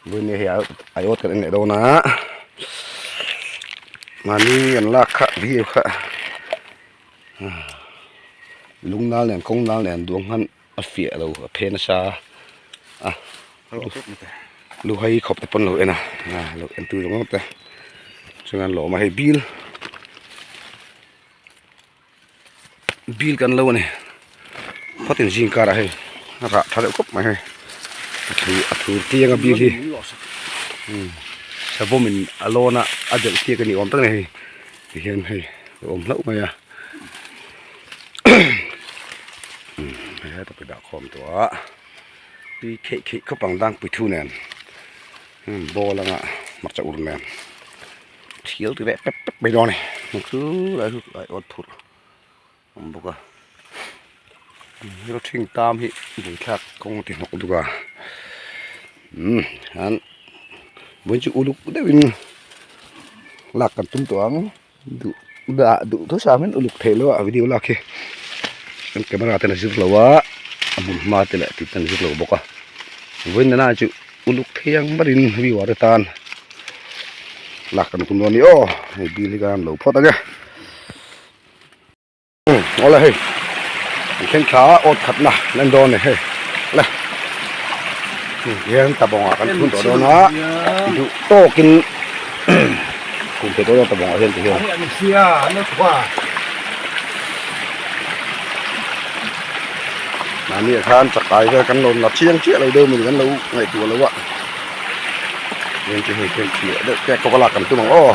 Vawiin hei aiawt kan en leh dawn a mahni an lak kha view kha lung nal nen kawng nal nen duang hman a fiah lo a phe nasa a lu hai khawp te pawn lo en a lo en tu ringawt te chuan an lawm a hei bil Bil kan lo a ni phawtin zing karah hei a rah tha deuh khawp mai hei a thu a thur tiang a bil hi savawm in a lawn a a delh tiak a ni awm tak a ni hei tihian hei a awm hlauh mai a hei heta dah khawm tawh a tui kheih kheih khawp ang dangpui thu nen ball anga hmarcha ur nen. Thil ti leh pep pep mai dawn a ni chu lai chu ai awt phurh a awm bawk a hero ṭhing tam hi buaithlak kawng a ti hnawk deuh a umm an vawiin chu uluk deuhin lak kan tum tawh ang duh dah duh thusamin uluk theih loh a video lak hi kan camera ten a zir lo a a hmun hma te leh tih ten a zir lo bawk a vawiin nana chu uluk thei ang berin viewer te tan. Lak kan tum dawn a ni aw hei bil hi khan lo phawt ang e awle hei an thleng thla a awt khat na an en dawn a ni hei le hian tabawng ah kan thun tawh dawn a duh tawkin kum thei tawh dawn tabawng ah hian ti hian mahni ah khan chakai vel kan lo la chiang chiah lo deuh mai kan lo ngaihtuah lo a. Heng chu hei khian thliah deuh te kawk a lak kan tum ang aw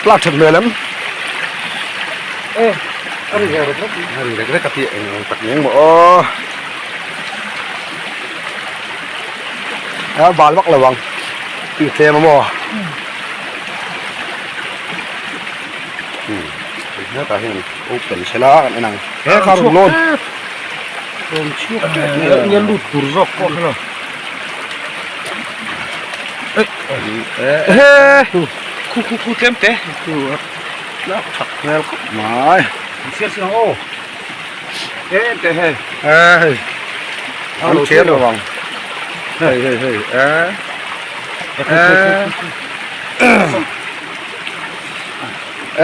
lak that hmel em e a ri rek rek a ri rek rek a tih eng ang tak eng maw aw a bal vak lo ang tih tlem a maw hetah hian open sela kan en ang he kha rawn lawn. Rawn chhuak tep mai a. Nge lut tur zawk pawh kha lo. Ehe. Khu khu khu tlem te. Khu lak thak hmel khawp mai. Siam siam aw. E te hei. E hei. An chen lo ang. Hei hei hei e. E.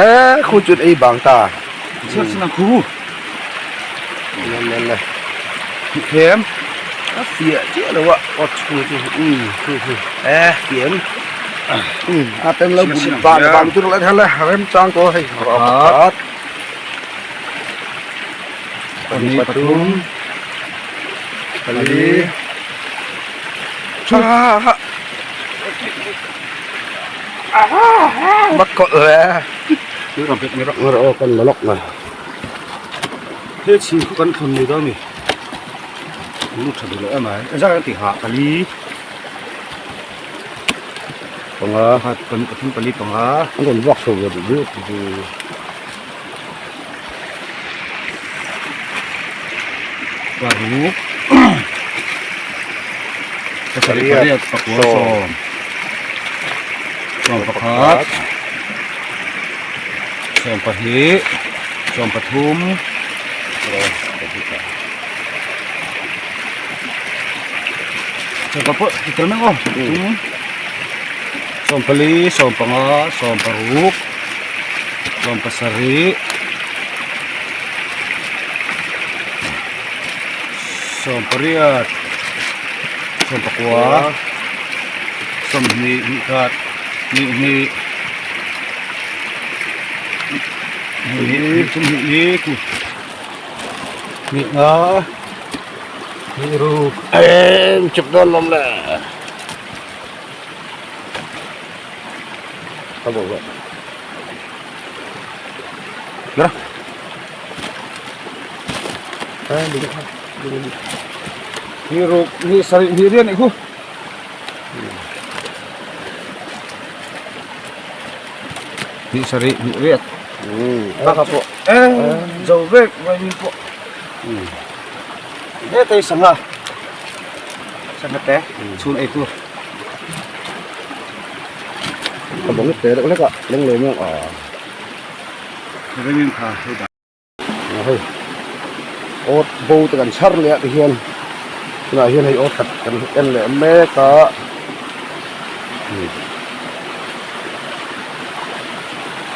E khu chut ei bang ta. Siam siam khu. Le le le Thiam a fiah chiah lo a aw chhung chu um khu khu e fiam um a tem lo bul ban ban tur la khan le rem chang ko hei pakhat pahnih pathum pali tha bắt cột rồi kan la lawk mai He chhing khu kan thawn ni dawn a ni lut tha duh lo em ai engzat kan tih hah pali panga pakhat pahnih pathum pali panga an rawn vak chho ve duh duh chu paruk pasarih pariat pakua sawm sawm pakhat. 12 13 sawmpa pawh ti tel mai aw 14 15 16 17 18 19 20 hnih hnih hnih. Em chụp đón lắm lẹ Không bộ vậy Đó Ni sari ni rian ni khu Hnih sarih hnih riat. Bak pawh e zo vek vaimin pawh hetei sangha sangha te chhun ei tur ka bawng te deuh hlek a leng lo maw a vaimin kha hei dah Hei awt bo te kan chhar leh ah te hian Tunah hian hei aw khat kan en leh mek a.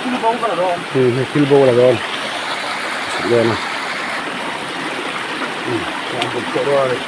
Thil bo ka la dawn. Hei thil bo la dawn. Chhuk dawn a. An bawm chhuah dawn a ni.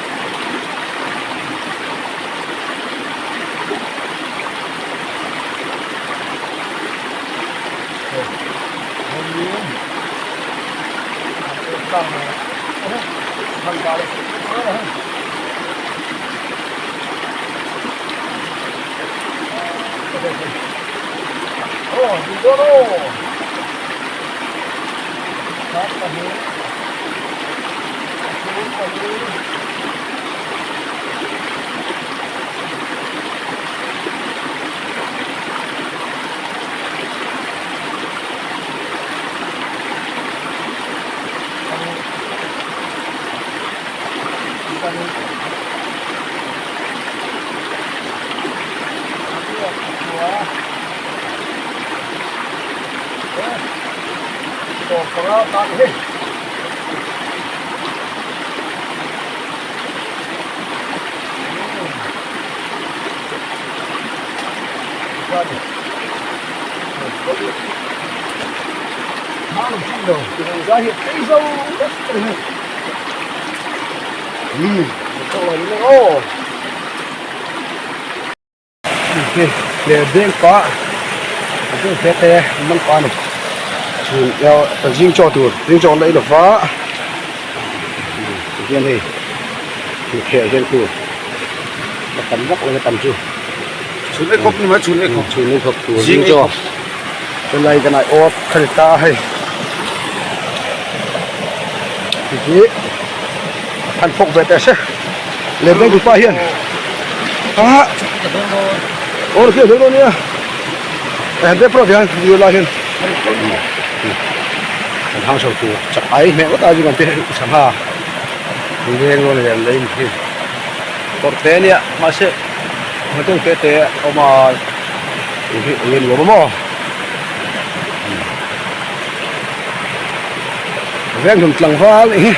Zing chaw tur zing chaw an la ei lova tihian hei thingtheh hian khu a tam vak lo a tam chu. Chhun ei khawp ni mai chhun ei khawp. Chhun ei khawp tur zing chaw helai kan ai awt kha ni ta a hei hi han fawk ve teh se lem deuh pa hian ah aw khi a dawn nia han te pawh hian video lai hian kan hang chho tur chak ai hmeh ngawt a chu kan te sangha leng dawn lem lei hi kawr te nia mahse hmatung te te a awm a hi eng nge ni awm a maw. Venghlun tlangval hi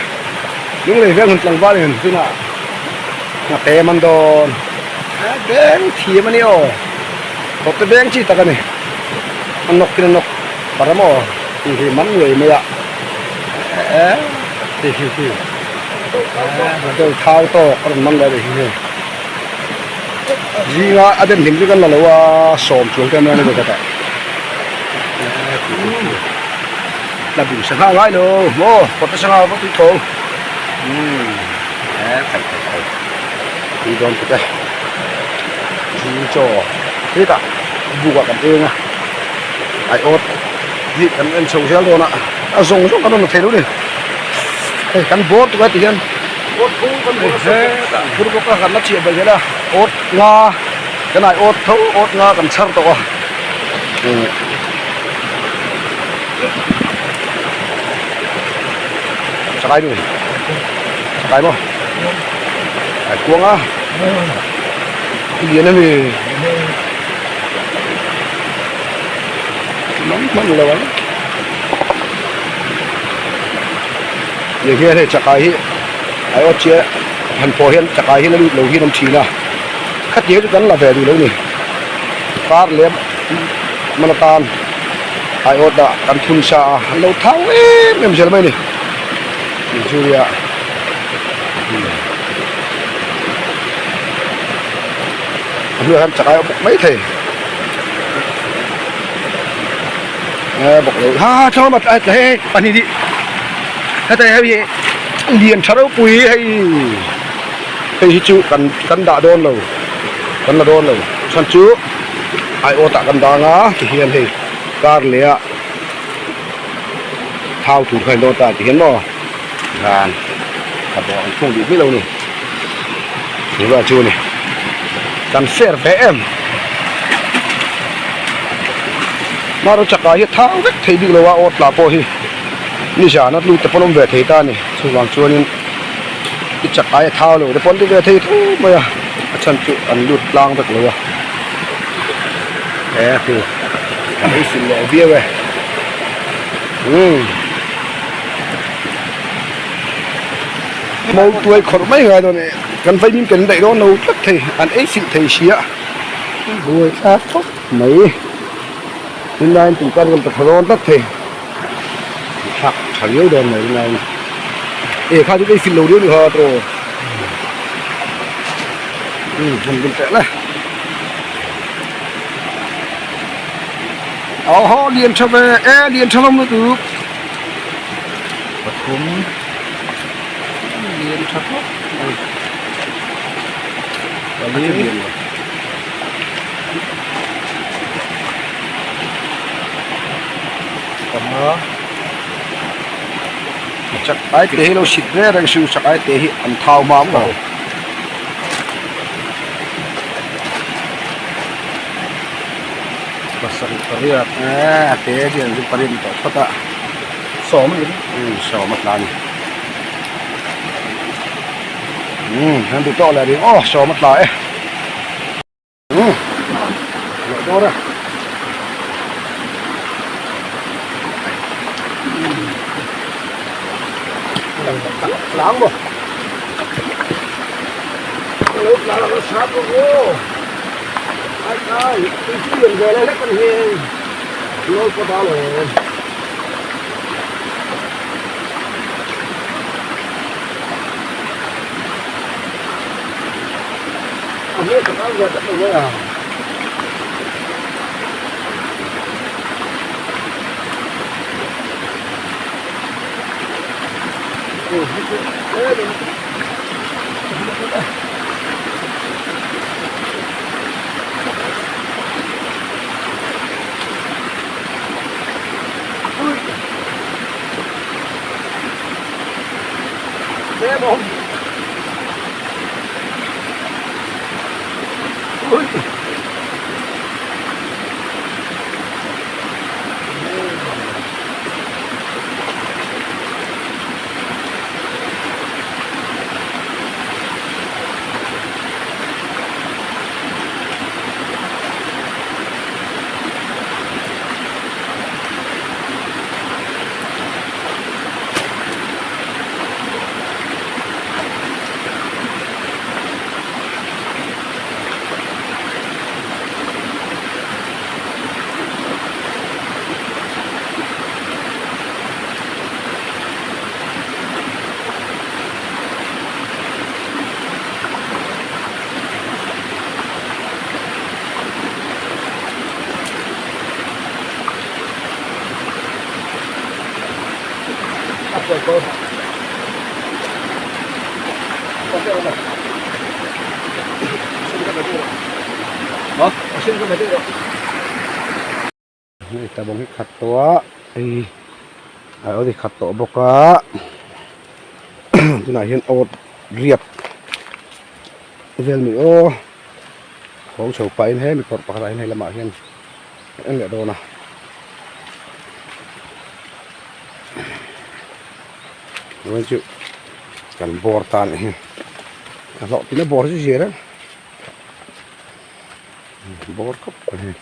Lunglei Venghlun tlangval in tunah nghate man dawn a beng thiam a ni aw tawp te beng chi tak a ni a nawk in a nawk par a maw tih hi man ngei mai a eh hi hi hi eh thau tawk a rawn man leh a nih hi hei zinga a den hlim chu kan la lo a sawm chuang te an ni ve ta. La bum sangha ngai lo maw kawt sangha va tui tho umm e khai khai khai tui dawn tuk e zing chaw hetah buk ah kan eng a aiawt hi kan en chho zel dawn a a zawng zawng kan rawn la thei lo ni hei kan bawr tuk a ti hian hetah phur bawk a kan la chiah belh zel a awt nga kan aiawt tho awt nga kan chhar tawh a. Chakai nu chakai maw ai kuang a lian a mi nang hman lo ang ni hian hei chakai hi ai awt chiah han pawh hian chakai hi la lut lo hian awm thin a khatiang chu kan la ve duh lo ni kar lem man atan aiawt ah kan thun sa a an lo thau em em zel mai a ni Nigeria a hnuaiah hian chakai a bawk mai thei a bawk lo ha thla lamah hei hei pahnih nih heta hei hi lian tha ropui hei hei hi chu kan kan dah dawn lo kan la dawn lo chhan chu. Aiawt ah kan dang a tihian hei kar leh ah thau tur kha a in dawn ta tihian maw van a bawh an khung duh miah lo a ni chu vel chu a ni kan fair ve em hmarchaw chakah hi a thau vek thei bik lo a awt lah pawh hi nizan a tlu te pawn awm ve thei ta a ni chuvang chuanin i chak aia thau lo te pawn ti ve thei tho mai a. A chhan chu an lut tlang vek lo a he khi a lo sil leh viau e umm mo tuai khawrh mai ngai dawn e. Kan vaimim kan daih dawn lo tlat thei an ei silh thei sia buai thlak khawp mai tunlaiin tun kar kan ta tha dawn tlat thei thlak tha riau dawn mai tunlaiin e kha chu ei silh lo riau ni kha tawh um han bun teh le aw haw lian tha ve e lian tha hlawm lutuk pathum. Lian tha khawp mai pali panga chak ai te hi lo sit reng reng suh chak ai te hi an thau mam lo. Pasarih pariat a te hian chu pariat ni tawh phawt a sawm a ni umm sawm a tla a ni. Umm an duh tawk leh ring aw sawm a tla e umm leh dawn a tlang maw lo tlang a sap aw ai ai tui chu lian ve lai hlek a ni hei nawi pawt a lawm. A hmel tak ang ve tak mai a. Hei tabawng hi khat tawh a hei a lo ri khat tawh bawk a tunah hian awt riat vel mai aw khawng chho pahin hemi kawr pakhatah hian hei lamah hian a en leh dawn a. Chuan chu kan bawr ta anih hi a hlawh tina bawr chu zir a bawr khawp mai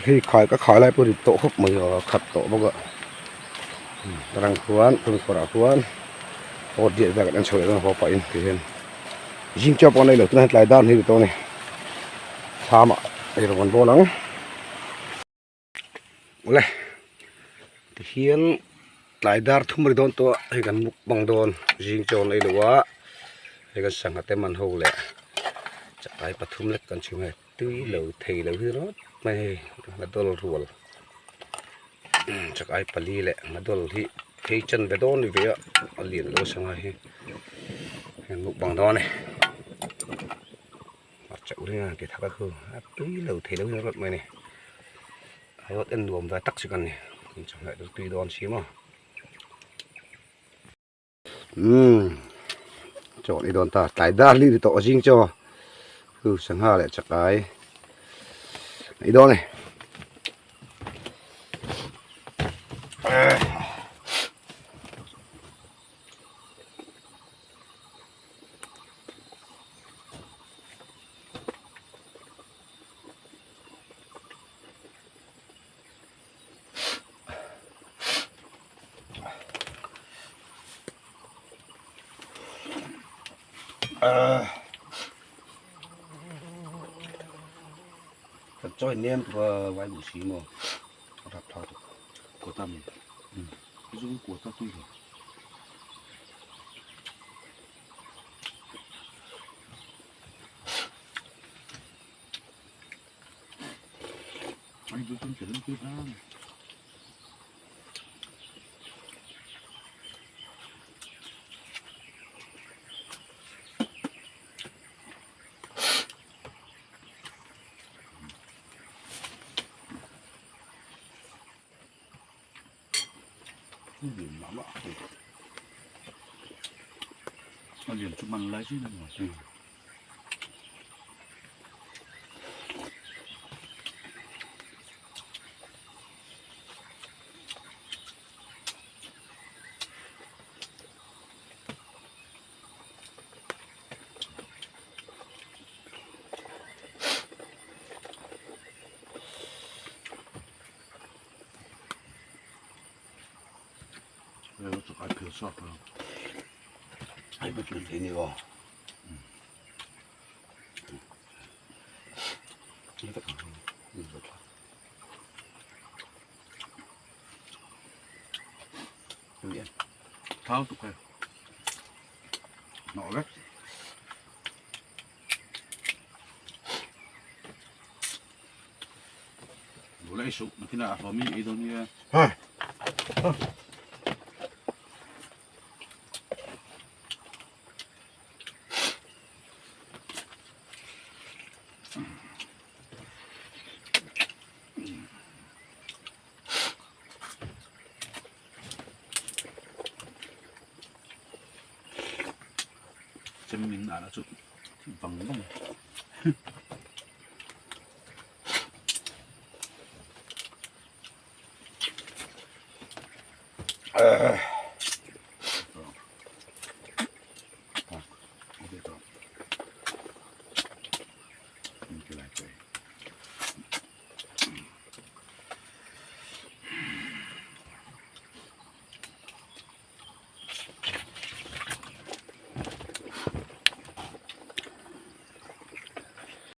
hei khai ka khai lai pawh rit tawh khawp mai a khat tawh bawk a tarang khuan tumkawrah khuan awt diat vel kan en chho leh dawn haw pahin tihian zing chaw pawh an ei lo tunah hian tlai dar an hei tawh a ni thlamah eirawng an bawl ang. Awle tihian tlai dar thum a ri dawn tawh a hei kan mukbang dawn zing chaw an ei lo a hei kan sangha te man ho leh chakai pathum lek kan chhung hei tui lo thei lo hi rawt mai hei a dawl rual chakai pali leh a dawl hi phei chan ve dawn a ni ve a a lian lo sangha hi hei mukbang dawn a ni. Hmarcha ur hian ti thak a khu a tui lo thei lo hian rawt mai a ni rawt en nuam ve tak chu kan ni kan chawhmeh chu tui dawn si maw umm chaw ni dawn ta tlai dar hlim ni tawh zing chaw chu sangha leh chakai ni dawn a ni. Kan chawi nem tura vai duh si maw a rap thak tuk. Kawta mi zung kawta tui lo. Anh cứ không chuyển lên ra. A lian chu man lai zin a ni. Ai bút được thế này không? Thao tục này. Nọ đấy. Đồ lấy sụp mà khi nào có mi ý đâu nha. Chân mình đã chụp vòng vòng.